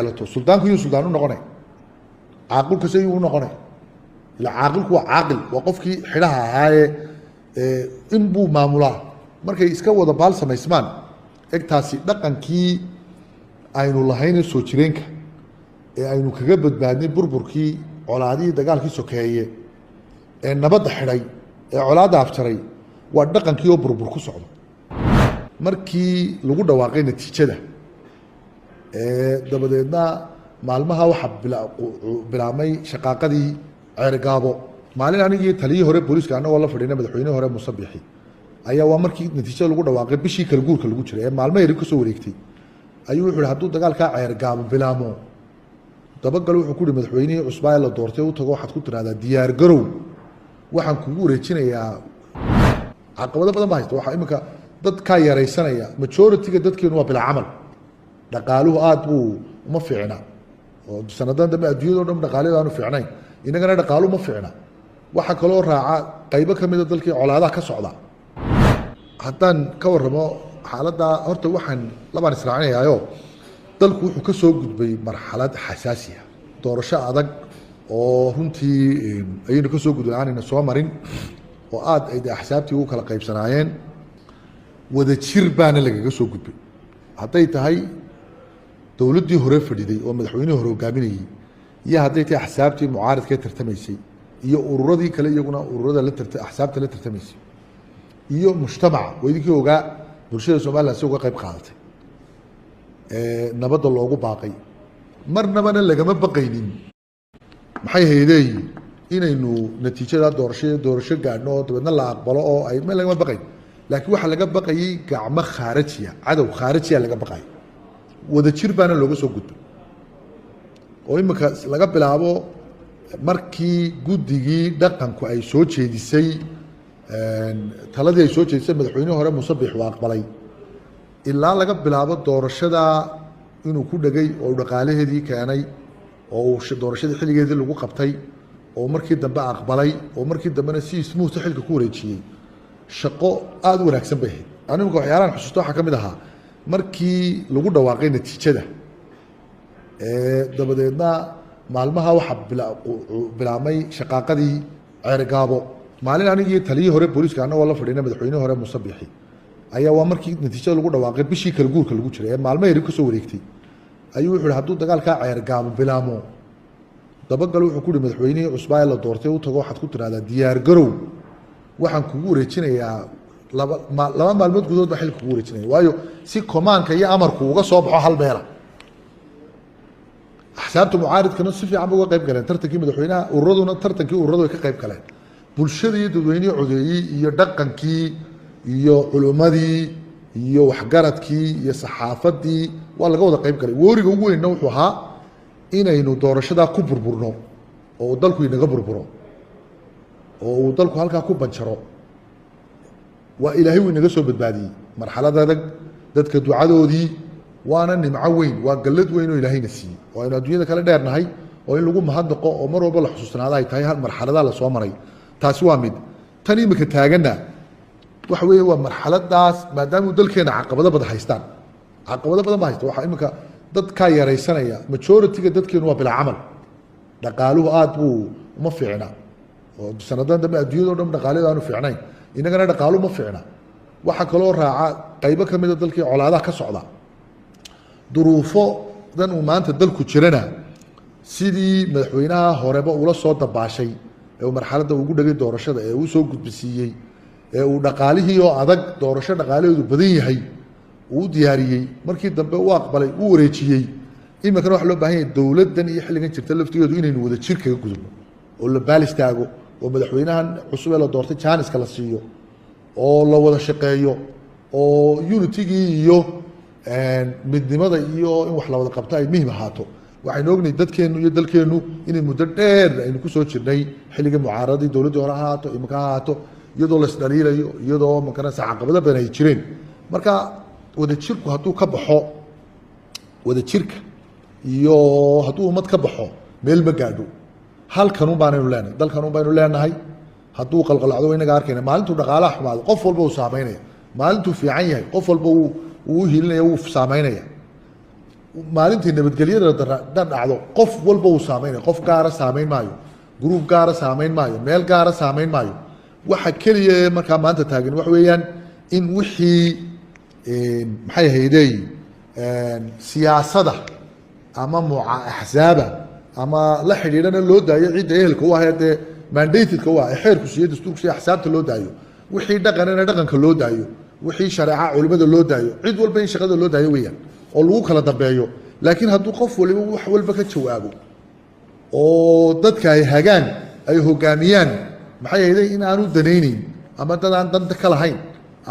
yeelato, suldaanku yuu suldaan u noqonay, caaqilkase yuu u noqonay? Ila caaqilku waa caaqil, waa qofkii xidhaha ahaayee in buu maamulaa. Markay iska wada baal samaysmaan, egtaasi dhaqankii aynu lahayn soo jireenka ee aynu kaga badbaadnay burburkii, colaadihii, dagaalkii sokeeye ee nabadda xidhay ee colaadda afjaray, waa dhaqankii oo burbur ku socdo. Markii lagu dhawaaqay natiijada, dabadeedna maalmaha waxaa bilaabmay shaqaaqadii Ceergaabo. Maalin anigii taliyihii hore booliiska annagoo la fadhiina madaxweynihii hore Muuse Bixi ayaa, waa markii natiijada lagu dhawaaqay, bishii kala guurka lagu jiray ee maalmo yari kasoo wareegtay, ayuu wuxu uhi: "Hadduu dagaalkaa Ceergaabo bilaamo, dabagalo." Wuxuu ku uhi: "Madaxweynihii cusbaa ee la doortay u tago, waxaad ku tiraahdaa diyaar garow, waxaan kugu wareejinayaa." Caqabado badan ba haysta. Waxaa iminka dadkaa yaraysanaya, majority-ga dadkeenu waa bilaa camal. Dhaqaaluhu aad buu uma fiicna, oo sanadan dambe adduunyado dhan dhaqaaliyadu aanu fiicnayn, inagana dhaqaalu ma fiicna. Waxaa kaloo raaca qaybo ka mida dalkii colaadaha ka socda. Haddaan ka warramo xaaladda, horta waxaan labaan israacinayaayo: dalku wuxuu ka soo gudbay marxalad xasaasiya, doorasho adag oo runtii ayaynu kasoo gudbay, aanayna soo marin, oo aad ay de axsaabtii ugu kala qaybsanaayeen. Wada jir baana lagaga soo gudbay, hadday tahay dowladdii hore fadhiday oo madaxweynihii hore hogaaminayey, iyo hadday tahay axsaabtii mucaaridkee tartamaysay, iyo ururadii kale iyaguna ururada la tart axsaabta la tartamaysay, iyo mujtamaca. Waa idinkii ogaa bulshada Somaliland si uga qayb qaadatay nabadda loogu baaqay. Marnabana lagama baqaynin, maxay haydeey, inaynu natiijada doorasho gaadhno oo dabeedna la aqbalo oo ay ma lagama baqayn, laakiin waxaa laga baqayay gacmo khaarajiya, cadow khaarajiya laga baqay. Wada jir baana looga soo gudbay, oo imika laga bilaabo markii guddigii dhaqanku ay soo jeedisay taladii ay soo jeedisay, madaxweynihii hore Muuse Biix uu aqbalay, ilaa laga bilaabo doorashada inuu ku dhegay oo dhaqaalaheedii keenay, oo uu doorashadii xilligeedii lagu qabtay, oo markii dambe aqbalay, oo markii dambena si smooth xilka ku wareejiyey, shaqo aada u wanaagsan bay ahayd. Anu imika waxyaalahan xusuusto waxaa ka mid ahaa markii lagu dhawaaqay natiijada, dabadeedna maalmaha waxaa bilaabmay shaqaaqadii Ceergaabo. Maalin anigii taliyihii hore booliiska annagoo la fadhiina madaxweynihii hore Muuse Biixi ayaa, waa markii natiijada lagu dhawaaqay, bishii kala guurka lagu jiray ee maalmo yari kasoo wareegtay, ayuu wuxu uhi: "Hadduu dagaalkaa Ceergaabo bilaamo, dabagalo." Wuxuu ku uhi: "Madaxweynihii cusbaa ee la doortay u tago, waxaad ku tiraahdaa diyaar garow, waxaan kugu wareejinayaa laba maalmood gudahood baa xilka kugu wareejinaya." Waayo, si komaanka iyo amarku uga soo baxo hal meela. Axsaabta mucaaridkana si fiican ba uga qayb galeen tartankii madaxweynaha, ururaduna tartankii ururadu way ka qayb galeen. Bulshada iyo dadweynihii codeeyey, iyo dhaqankii, iyo culimmadii, iyo waxgaradkii, iyo saxaafadii, waa laga wada qayb galay. Wooriga ugu weynna wuxuu ahaa inaynu doorashadaa ku burburno, oo uu dalku inaga burburo, oo uu dalku halkaa ku banjaro. Waa Ilaahay uu inaga soo badbaadiyey marxalad adag, dadka ducadoodii, waana nimco weyn, waa gallad weyn oo Ilaahayna siiyey, oo aynu adduunyada kale dheernahay, oo in lagu mahadnaqo oo mar walba la xusuusnaado ay tahay marxaladaha lasoo maray. Taasi waa mid. Tan imika taaganna waxa weeye waa marxaladaas, maadaama dalkeena caqabado badan haystaan. Caqabado badan ba haysta. Waxaa iminka dadkaa yaraysanaya, majority-ga dadkeenu waa bilaa camal. Dhaqaaluhu aad buu uma fiicna, oo sanadan dambe adduunyado dhan dhaqaaliyadu aanu fiicnayn, inagana dhaqaalu ma fiicna. Waxaa kaloo raaca qaybo ka mida dalkii colaadaha ka socda. Duruufo dan uu maanta dalku jirana, sidii madaxweynaha horeba ula soo dabaashay ee uu marxaladda ugu dhegay doorashada, ee uu soo gudbisiiyey, ee uu dhaqaalihii oo adag, doorasho dhaqaalaheedu badan yahay, uu u diyaariyey, markii dambe u aqbalay, u wareejiyey, iminkana waxa loo baahan yahay dowladdan iyo xilligan jirta laftigeedu inaynu wada jir kaga gudubno, oo la baal istaago, oo madaxweynahan cusub ee la doortay jaaniska la siiyo, oo la wada shaqeeyo, oo unity-gii iyo midnimada iyo in wax la wada qabto ay muhim ahaato. Waxaynu ognahay dadkeennu iyo dalkeennu inay muddo dheer aynu kusoo jirnay xilligii mucaaradii, dowladdii hore ha ahaato, iminka ha ahaato, iyadoo laisdhaliilayo, iyadoo makarasa caqabado badan ay jireen. Marka wadajirku hadduu ka baxo, wadajirka iyo hadduu ummad ka baxo, meel ma gaadho. Halkanun baanaynu leenahay, dalkanun baynu leenahay. Hadduu qalqalacdo, inaga arkayna. Maalintuu dhaqaalaha xumaado, qof walba uu saameynaya. Maalintuu fiican yahay, qof walba wuu u hilinaya, wuu saameynaya. Maalintii nabadgelyada dhacdo, qof walba uu saameynaya. Qof gaara saameyn maayo, group gaara saameyn maayo, meel gaara saameyn maayo. Waxa keliya ee markaa maanta taagan waxa weeyaan in wixii, maxay ahaydey, siyaasada ama muca axsaaba ama la xidhiidhana loo daayo cidda ehelka u ahee, dee mandatedka u ah ee xeerku siiyo, dastuurku siiyo, axsaabta loo daayo. Wixii dhaqanana dhaqanka loo daayo, wixii shareeca culimada loo daayo. Cid walba in shaqada loo daayo weeyaan oo lagu kala dambeeyo. Laakiin hadduu qof waliba wax walba ka jawaabo oo dadka ay hagaan, ay hogaamiyaan, maxay ahayday, in aanu danayneyn ama dad aan danta ka lahayn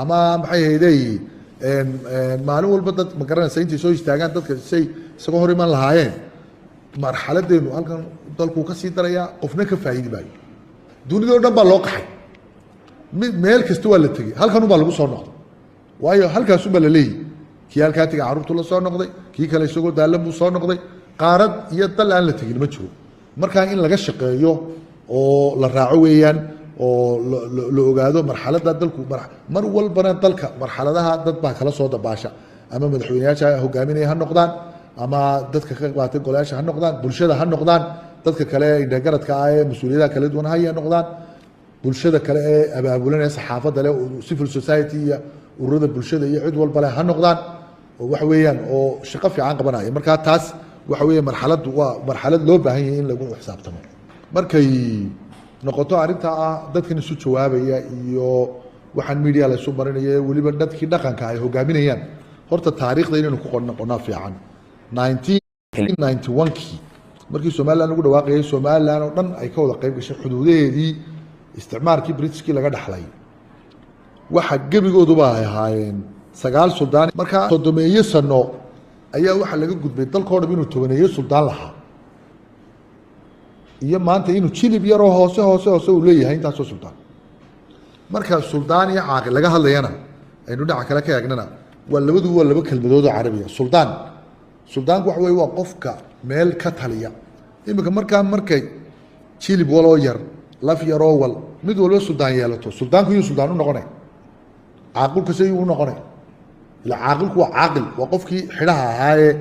ama, maxay ahayday, maalin walba dad ma garanaysa intay soo istaagaan dadka say isaga hor iman lahaayeen, marxaladeenu halkan dalkuu ka sii darayaa, qofna ka faa'iidi maayo. Dunida o dhan baa loo qaxay, mid meel kasta waa la tegey, halkan ubaa lagu soo noqday. Waayo, halkaasunbaa la leeyihi. Kii halkaa tegay carruurtu la soo noqday, kii kale isagoo daalan buu soo noqday. Qaarad iyo dal aan la tegin ma jiro. Markaa in laga shaqeeyo oo la raaco weeyaan oo la ogaado marxaladda dalku. Mar walbana dalka marxaladaha dad baa kala soo dabaasha, ama madaxweyneyaasha hogaaminaya ha noqdaan, ama dadka ka qaatay golayaasha ha noqdaan, bulshada ha noqdaan, dadka kale ee indhagaradka ah ee mas-uuliyadaha kala duwan haya noqdaan, bulshada kale ee abaabulanaya, saxaafadda leh, civil society iyo ururada bulshada iyo cid walba leh ha noqdaan, oo waxa weeyaan oo shaqo fiican qabanaya. Markaa taas waxa weeye marxaladdu waa marxalad loo baahan yahay in lagu xisaabtamo. Markay noqoto arrinta ah dadkan isu jawaabaya iyo waxaan media la isu marinaya, weliba dadkii dhaqanka ay hogaaminayaan, horta taariikhda inaynu ku noqonaa fiican. 1991kii markii Somaliland lagu dhawaaqayay, Somaliland oo dhan ay ka wada qayb gashay, xuduudaheedii isticmaarkii Britishkii laga dhaxlay, waxa gebigooduba ay ahaayeen 9 suldaan. Markaa 30-eeyo sano ayaa waxaa laga gudbay dalkao dham inuu 10-eeyo suldaan lahaa iyo maanta inuu jilib yaroo hoose hoose hoose uu leeyahay intaasoo suldaan. Marka suldaan iyo caaqil laga hadlayana, aynu dhinaca kale ka eegnana, waa labadu waa laba kelmadood oo carabiya. Suldaan, suldaanku waxa wey waa qofka meel ka taliya. Iminka markaa markay jilib waloo yar, laf yaroo wal, mid walba suldaan yeelato, suldaanku yuu suldaan u noqonay? Caaqilkase yuu u noqonay? Ila caaqilku waa caaqil, waa qofkii xidhaha ahaayee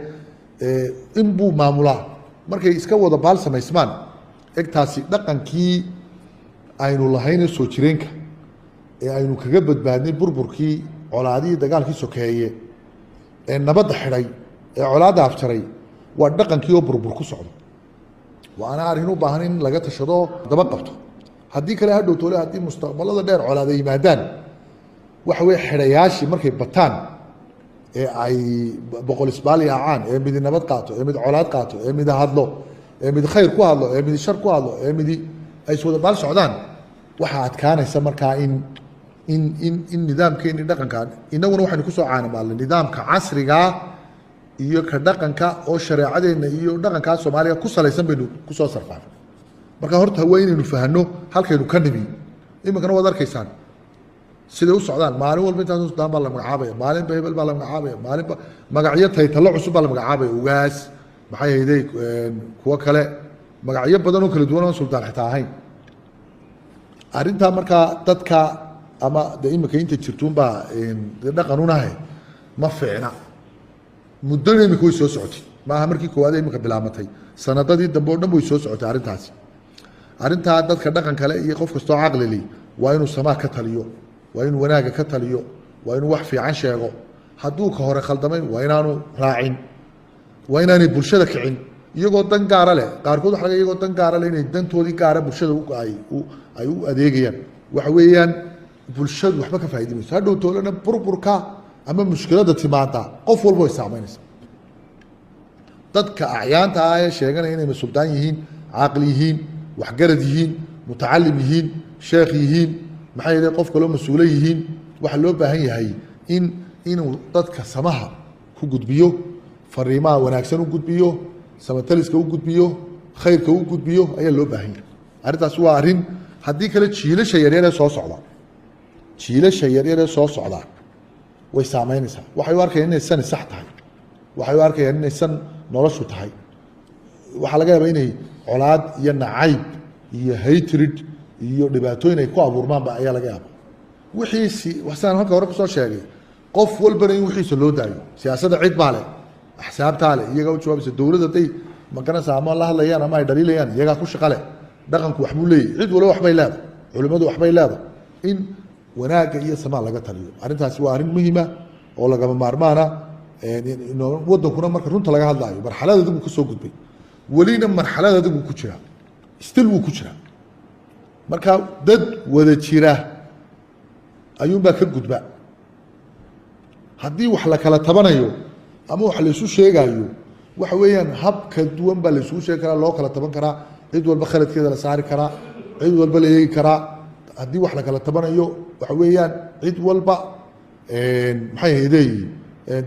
in buu maamulaa. Markay iska wada baal samaysmaan, egtaasi dhaqankii aynu lahaynee soo jireenka ee aynu kaga badbaadnay burburkii, colaadihii, dagaalkii sokeeye ee nabadda xidhay ee colaadda afjaray, waa dhaqankii oo burbur ku socdo. Waana arrin u baahan in laga tashado, daba qabto. Haddii kale hadhow toole, haddii mustaqbalada dheer colaada yimaadaan, waxa weye xidhayaashii markay bataan ee ay boqol isbaal yaacaan, ee midi nabad qaato, ee mid colaad qaato, ee mid hadlo, ee mid khayr ku hadlo, ee midi shar ku hadlo, ee midi ay iswada baal socdaan, waxaa adkaanaysa markaa in nidaamkeeni dhaqanka. Inaguna waxaynu kusoo caanamaalnay nidaamka casrigaa iyo ka dhaqanka oo shareecadeenna iyo dhaqankaa Soomaaliga ku salaysan baynu kusoo sarfaafay. Marka horta waa inaynu fahanno halkaynu ka nimi. Iminkana waad arkaysaan siday u socdaan. Maalin walba intaas suldaan baa la magacaabaya, maalinba hebel baa la magacaabaya, maalinba magacyo taytalo cusub baa la magacaabaya, ugaas, maxay hayday, kuwo kale, magacyo badan oo kala duwan oon suldaan xitaa ahayn. Arrintaa markaa dadka ama de iminka inta jirtuunbaa de dhaqan unahay ma fiicna. Muddona iminka way soo socotay, maaha markii koowaad ee iminka bilaamatay, sanadadii dambe oo dhan way soo socotay arrintaasi. Arrintaa dadka dhaqan kale iyo qof kastoo caqlili waa inuu samaa ka taliyo, waa inuu wanaagga ka taliyo, waa inuu wax fiican sheego. Hadduu ka hore khaldamay, waa inaanu raacin, waa inaanay bulshada kicin iyagoo dan gaara leh. Qaarkood waxa laga iyagoo dan gaara leh inay dantoodii gaara bulshada ay u adeegayaan. Waxa weeyaan bulshadu waxba ka faa'iidi mayso. Hadhow toolana burburka ama mushkiladda timaada qof walba way saameynaysa. Dadka acyaanta ah ee sheeganaya inay suldaan yihiin, caaqil yihiin, waxgarad yihiin, mutacalim yihiin, sheekh yihiin, maxaa yeelay qof kaloo mas-uulo yihiin, waxaa loo baahan yahay inuu dadka samaha ku gudbiyo, fariimaha wanaagsan u gudbiyo, samataliska u gudbiyo, khayrka u gudbiyo ayaa loo baahan yahay. Arrintaas waa arrin. Haddii kale jiilasha yaryar ee soo socda, jiilasha yaryar ee soo socda way saameynaysaa. Waxay u arkayaan inay sani sax tahay, waxay u arkayaan inay san noloshu tahay. Waxaa laga yaabaa inay colaad iyo nacayb iyo hatred iyo dhibaatooyin ay ku abuurmaanba ayaa laga yaaba. Wixii si sidaan halka hore kusoo sheegay, qof walbana in wixiisa loo daayo. Siyaasadda cid baa leh. Axsaabtaa leh, iyagaa u jawaabaysa. Dowladda hadday magaranaysa ama la hadlayaan ama ay dhaliilayaan, iyagaa ku shaqa leh. Dhaqanku waxbuu leeyahy, cid waliba waxbay leedahay, culimmadu waxbay leedahay. In wanaagga iyo samaa laga taliyo, arrintaasi waa arrin muhima oo lagama maarmaana. Wadankuna marka runta laga hadlaayo, marxalad adag buu kasoo gudbay, welina marxalad adag buu ku jiraa, still wuu ku jiraa. Marka dad wada jira ayuunbaa ka gudba. Haddii wax la kala tabanayo ama wax la isu sheegaayo, waxa weeyaan hab ka duwan baa la isugu sheegi karaa, loo kala taban karaa, cid walba khaladkeeda la saari karaa, cid walba la eegi karaa. Haddii wax la kala tabanayo, waxa weeyaan cid walba, maxay ahayday,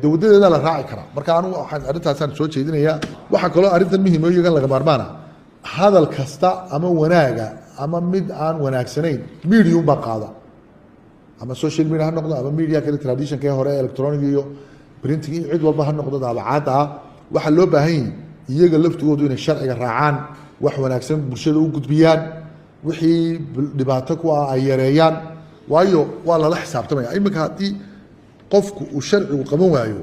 de wadadeeda la raaci karaa. Marka anigu waxaan arrintaasaan soo jeedinayaa. Waxaa kaloo arrintan muhiim oo iyagan laga maarmaana, hadal kasta ama wanaaga ama mid aan wanaagsanayn medium baa qaada, ama social media ha noqdo ama media kale traditionka hore, electronic iyo printing iyo cid walba ha noqdo, daabacaadda ah. Waxaa loo baahan yahi iyaga laftigoodu inay sharciga raacaan, wax wanaagsan bulshada u gudbiyaan, wixii dhibaato ku ah ay yareeyaan, waayo waa lala xisaabtamaya. Iminka haddii qofku uu sharcigu qaban waayo,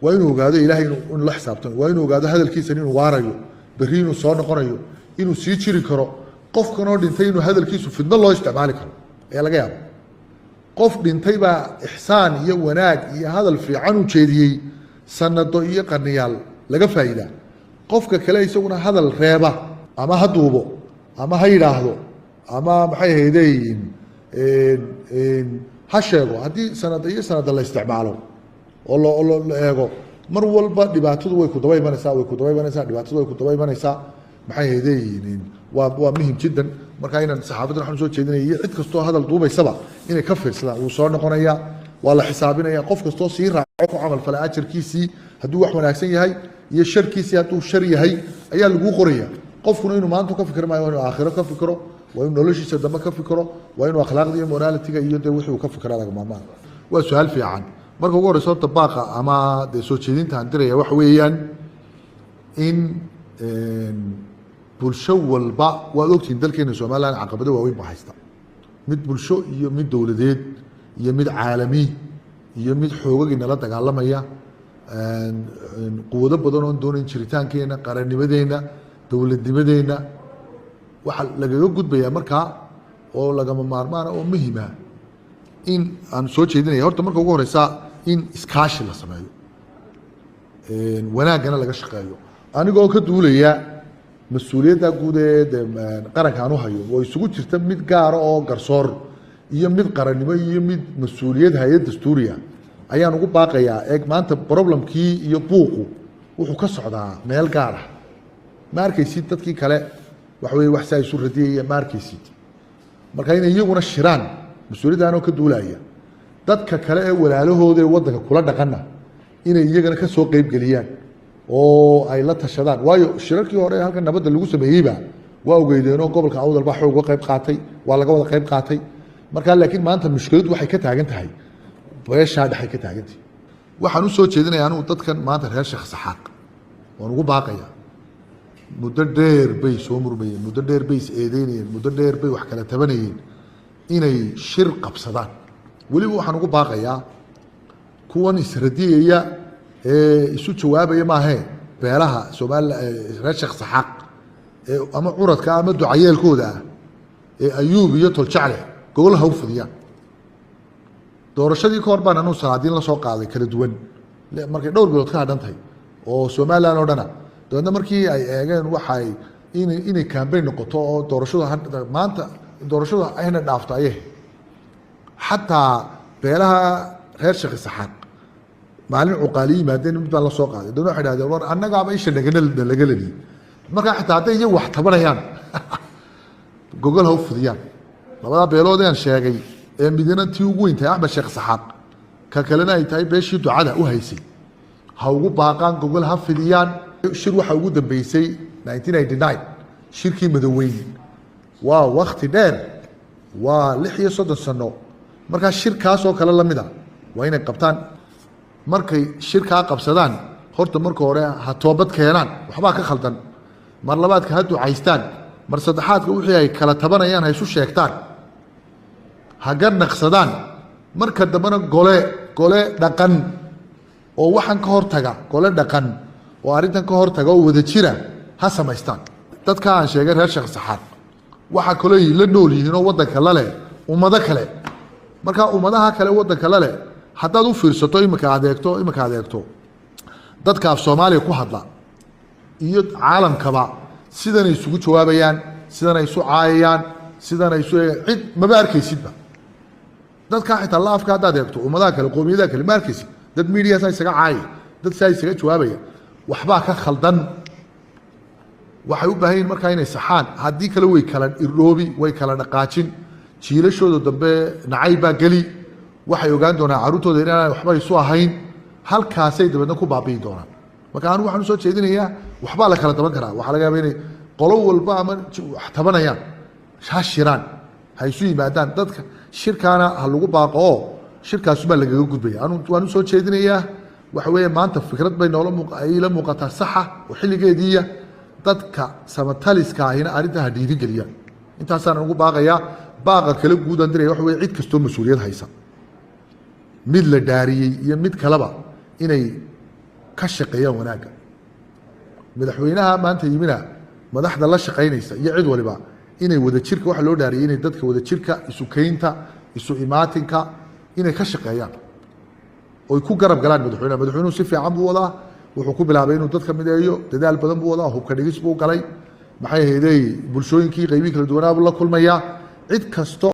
waa inuu ogaado Ilahay inuu la xisaabtamayo, waa inuu ogaado hadalkiisan inuu waarayo, berri inuu soo noqonayo, inuu sii jiri karo. Qofkanoo dhintay inuu hadalkiisu fidno loo isticmaali karo ayaa laga yaaba. Qof dhintay baa ixsaan iyo wanaag iyo hadal fiican u jeediyey, sanado iyo qarniyaal laga faa'iidaa. Qofka kale isaguna hadal reeba, ama ha duubo ama ha yidhaahdo ama maxay ahayday ha sheego, haddii sanado iyo sanada la isticmaalo oo la eego, mar walba dhibaatadu way ku daba imanaysaa, way ku daba imanaysaa, dhibaatadu way ku daba imanaysaa. Maxay ahayday, waa muhim jiddan. Marka inaan saxaafaddan waxaan soo jeedinaya iyo cid kastoo hadal duubaysaba inay ka fiirsadaan. Wuu soo noqonayaa, waa la xisaabinaya. Qof kastoo sii raaco ku camal fala, ajarkiisii hadduu wax wanaagsan yahay iyo sharkiisii hadduu shar yahay ayaa laguu qoraya. Qofkuna inuu maanta ka fikir maayo, waa inuu aakhiro ka fikiro, waa inuu noloshiisa dambe ka fikiro, waa inuu akhlaaqda iyo morality-ga iyo dee wixii uu ka fikira laga maarmaan. Waa su-aal fiican. Marka ugu horeysa horta baaqa ama dee soo jeedinta aan diraya waxa weeyaan in bulsho walba, waad ogtihiin, dalkeena Somaliland caqabado waaweyn baa haysta, mid bulsho iyo mid dowladeed iyo mid caalami iyo mid xoogagii nala dagaalamaya, quwado badan oon doonayn jiritaankeena, qarannimadeenna, dowladnimadeenna. Waxaa lagaga gudbayaa markaa oo lagama maarmaana oo muhima in aan soo jeedinaya, horta marka ugu horeysa, in iskaashi la sameeyo, wanaaggana laga shaqeeyo. Anigoo ka duulaya mas-uuliyadda guud ee de qaranka aan u hayo, oo isugu jirta mid gaara oo garsoor iyo mid qarannimo iyo mid mas-uuliyad hay-ad dastuuriya, ayaan ugu baaqayaa. Eeg, maanta problemkii iyo buuqu wuxuu ka socdaa meel gaar ah. Ma arkaysid dadkii kale, waxa weye wax saa isu radiyaya ma arkaysid. Marka inay iyaguna shiraan, mas-uuliyadda anoo ka duulaya, dadka kale ee walaalahooda ee waddanka kula dhaqanna inay iyagana ka soo qeybgeliyaan oo ay la tashadaan. Waayo shirarkii hore ee halkan nabadda lagu sameeyeyba waa ogeydeenoo gobolka Awdal baa xoog uga qayb qaatay, waa laga wada qayb qaatay. Marka laakiin maanta mushkiladdu waxay ka taagan tahay beeshaa dhexay ka taagan tahay. Waxaan u soo jeedinaya anigu dadkan maanta reer Sheekh Saxaaq waan ugu baaqaya. Muddo dheer bay soo murmayeen, muddo dheer bay is eedeynayeen, muddo dheer bay wax kala tabanayeen, inay shir qabsadaan. Weliba waxaan ugu baaqayaa kuwan isradiyaya ee isu jawaabaya maahee, beelaha Soomaalila reer Sheekh Saxaaq ee ama curadka ama ducayeelkooda ah ee Ayuub iyo Toljecle gogol ha u fidiyaan. Doorashadii ka hor baan anuu salaadiin la soo qaaday kala duwan, markay dhowr bilood ka hadhan tahay oo Somaliland oo dhana. Dabeedna markii ay eegeen waxay inay campaign noqoto oo doorashadu maanta doorashadu ayna dhaafto ayay, xataa beelaha reer Sheekh Saxaaq maalin cuqaali yimaadeen mid baan la soo qaaday. Dabeedna waxay dhahdeen, war annagaaba isha nagana laga laliyey. Markaa xitaa hadday iyagu wax tabanayaan, gogol ha u fidiyaan labadaa beelood aan sheegay ee midna tii ugu weyn tahay Axmed Sheekh Saxaaq, ka kalena ay tahay beeshii ducada u haysay. Ha ugu baaqaan, gogol ha fidiyaan. Shir waxaa ugu dambeysay 1999, shirkii Madaweyn. Waa wakti dheer, waa 36 sano. Markaa shirkaasoo kale lamid a waa inay qabtaan. Markay shirkaa qabsadaan, horta marka hore ha toobad keenaan, waxbaa ka khaldan. Mar labaadka ha ducaystaan. Mar saddexaadka wixii ay kala tabanayaan ha isu sheegtaan, ha garnaqsadaan. Marka dambena gole dhaqan oo waxaan ka hortaga, gole dhaqan. oo arrintan ka hor taga oo wada jira ha samaystaan. Dadka aan sheegay reer Sheekh Saxaaq waxaa kaloo la nool yihiin oo waddanka la leh ummado kale. Marka ummadaha kale waddanka la leh haddaad u fiirsato, imika adeegto dadka af Soomaaliya ku hadla iyo caalamkaba, sidanay isugu jawaabayaan, sidanay isu caayayaan, sidanay isu cid maba arkaysidba. Dadkaa xitaa la afka haddaad eegto, ummadaha kale, qoomiyadaha kale, ma arkaysid dad media saa isaga caayaya, dad saa isaga jawaabaya. Waxbaa ka khaldan. Waxay u baahan yihin markaa inay saxaan. Haddii kale way kala irdhoobi, way kala dhaqaajin jiilashooda dambe, nacayb baa geli. Waxay ogaan doonaan carruurtooda inaan waxba isu ahayn, halkaasay dabeedna ku baabi'i doonaan. Marka anigu waxaan usoo jeedinayaa, waxbaa la kala taban karaa. Waxaa laga yaaba inay qolo walba ama wax tabanayaan, ha shiraan, ha isu yimaadaan dadka, shirkaana ha lagu baaqo oo shirkaasumaa lagaga gudbaya. Anu waan usoo jeedinayaa, waxa weeye maanta fikrad bay noola ay la muuqataa saxa oo xilligeediiya. Dadka samataliska ahina arrintaa ha dhiirigeliyaan. Intaasaan ugu baaqayaa. Baaqa kale guudaan diraya waxa weye cid kastoo mas-uuliyad haysa, mid la dhaariyey iyo mid kaleba, inay ka shaqeeyaan wanaagga. Madaxweynaha maanta yimina, madaxda la shaqaynaysa iyo cid waliba inay wadajirka waxa loo dhaariyey, inay dadka wadajirka, isu keynta, isu imaatinka inay ka shaqeeyaan oy ku garab galaan madaxweynaha. Madaxweynuhu si fiican buu wadaa. Wuxuu ku bilaabay inuu dadka mideeyo, dadaal badan buu wadaa, hubka dhigis buu galay, maxay ahaydey, bulshooyinkii qaybihii kala duwanaa buu la kulmayaa, cid kasto.